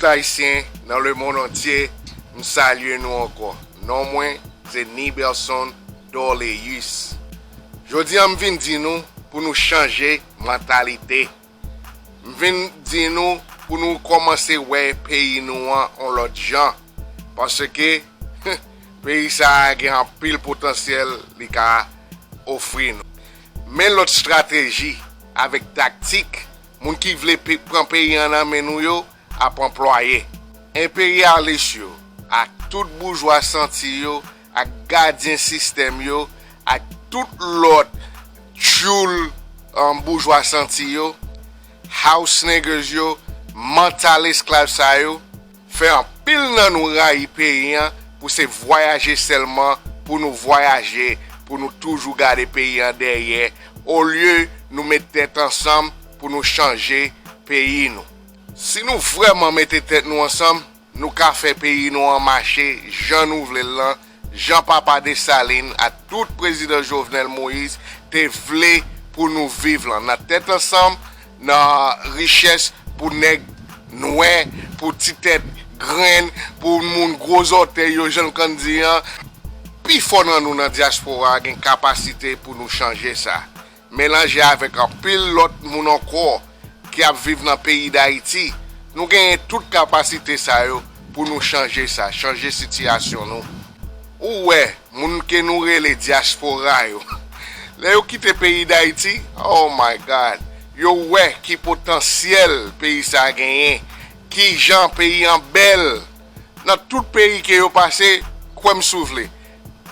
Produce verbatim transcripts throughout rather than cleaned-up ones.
Ayisyen nan lemonn antye, m salye nou ankò. Non mwen se Nibelson Dorleus. Jodi a m vin di nou pou nou chanje mantalite. M vin di nou pou nou kòmanse wè peyi nou an yon lòt jan. Paske peyi sa a gen anpil potansyèl li ka ofri nou. Men lòt estrateji avèk taktik moun ki vle pe- pran peyi an nan men nou yo ap anplwaye. Enperyalis yo, ak tout boujwa santi yo, ak gadyen sistèm yo, ak tout lòt tchoul um, boujwa santi yo, house niggas yo, mantal esklav sa yo, fè anpil nan nou rayi peyi an pou se vwayaje sèlman, pou nou vwayaje, pou nou toujou gade peyi an dèyè, olye nou met tèt ansanm pou nou chanje peyi nou. Si nou vrèman mete tèt nou ansanm, nou ka fè peyi nou an mache jan nou vle l lan, jan papa Desalin ak tout prezidan Jovenel Moïse te vle pou nou viv lan, nan tèt ansanm, nan richès pou nèg nwè, pou ti tèt grenn, pou moun gwo zòtèy yo, jan l konn di an. Pifò nan nou nan dyaspora gen kapasite pou nou chanje sa. Melanje avèk anpil lòt moun ankò ki ap viv nan peyi Dayiti, nou genyen tout kapasite sa yo pou nou chanje sa, chanje sitiyasyon nou. Ou wè, moun ke nou rele dyaspora yo, lè yo kite peyi Dayiti, oh my God, yo wè ki potansyèl peyi sa genyen, ki jan peyi an bèl. Nan tout peyi ke yo pase, kwè m si w vle,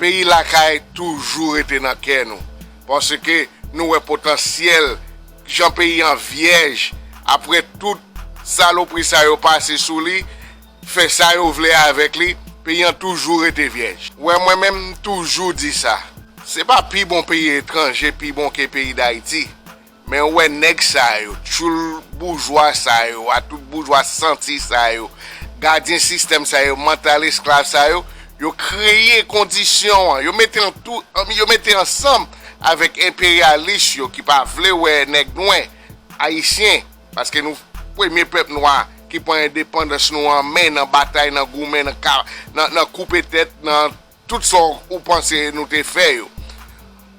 peyi lakay toujou rete nan kè nou. Paske nou wè potansyèl jan peyi an vyèj, apre tout salopri sa yo pase sou li, fè sa yo vle avèk li, peyi an toujou rete vyèj. Wè mwen menm m toujou di sa. Se pa pi bon peyi etranje pi bon ke peyi Dayiti. Men ou wè nèg sa yo, tchoul boujwa sa yo, a tout boujwa santi sa yo, gadyen sistèm sa yo, mantal esklav sa yo, yo kreye kondisyon an, yo mete an tou, yo mete ansanm avèk enperyalis yo ki pa vle wè nèg nwè, ayisyen, paske nou premye pèp nwa ki pran endepandans nou an men nan batay, nan goumen, nan ka, nan, nan koupe tèt, nan tout sa w- ou panse nou te fè yo.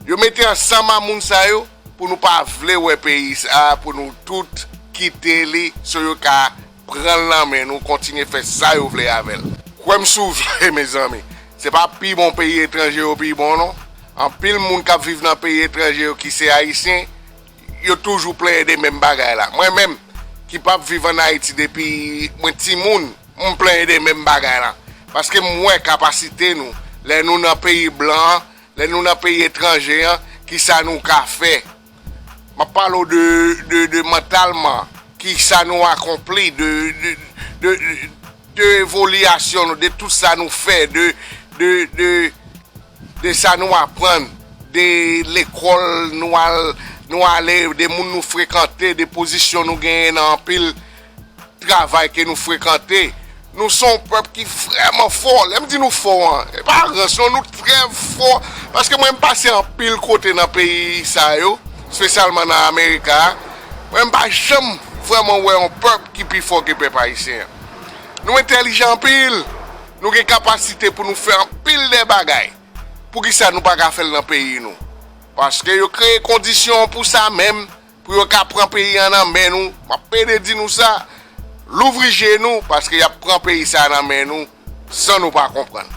Yo mete ansanm a moun sa yo pou nou pa vle wè peyi sa a, pou nou tout kite li, so yo ka pran l nan men nou, kontinye fè sa yo vle avè l. Kwè m si w vle, mezanmi, se pa pi bon peyi etranje yo pi bon, non. Anpil moun k ap viv nan peyi etranje yo ki se ayisyen, yo toujou plenyen de menm bagay la. Mwen menm, ki p ap viv ann Ayiti depi mwen timoun, m plenyen de menm bagay la. Paske m wè kapasite nou, lè nou nan peyi blan an, lè nou nan peyi etranje an, ki sa nou ka fè. M ap pale w de, de, de mantalman, ki sa nou akonpli, de, de, de, de evolyasyon nou, de tout sa nou fè, de, de, de, de sa nou aprann, de lekòl nou al, nou ale, de moun nou frekante, de pozisyon nou genyen nan anpil travay ke nou frekante. Nou se yon pèp ki vrèman fò. Lè m di nou fò an, e pa rans non, nou trè fò. Paske mwen m pase anpil kote nan peyi sa yo, espesyalman nan Amerika a. Mwen m pa janm vrèman wè yon pèp ki pi fò ke pèp ayisyen an. Nou entèlijan anpil. Nou gen kapasite pou nou fè anpil de bagay. Poukisa nou pa ka fè l nan peyi nou? Paske yo kreye kondisyon pou sa menm, pou yo ka pran peyi an nan men nou. M ap pede di nou sa, louvri je nou, paske y ap pran peyi sa nan men nou san nou pa konprann.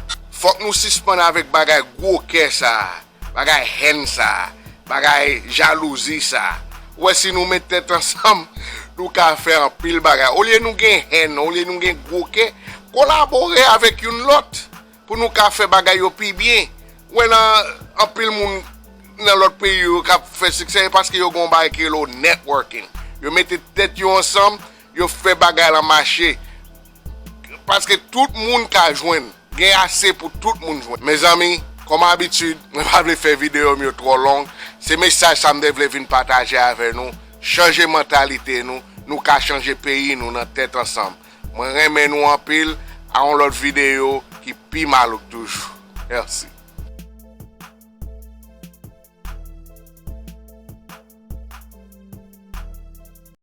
Fòk nou sispann avèk bagay gwo kè sa a, bagay hèn sa a, bagay jalouzi sa a. Ou wè, si nou met tèt ansanm, nou ka fè anpil bagay. Olye nou gen hèn, olye nou gen gwo kè, kolabore avèk youn lòt pou nou ka fè bagay yo pi byen. Ou wè, nan anpil moun nan lòt peyi yo k ap fè siksè, e paske yo gen yon bagay ki rele networking. Yo mete tèt yo ansanm, yo fè bagay lan mache. Paske tout moun ka jwenn, gen ase pou tout moun jwenn. Mezanmi, kòm abitid, mwen pa vle fè videyo m yo twò long. Se mesaj sa m te vle vin pataje avè nou. Chanje mantalite nou, nou ka chanje peyi nou nan tèt ansanm. Mwen renmen nou anpil, a yon lòt videyo ki pi malouk toujou. Mèsi.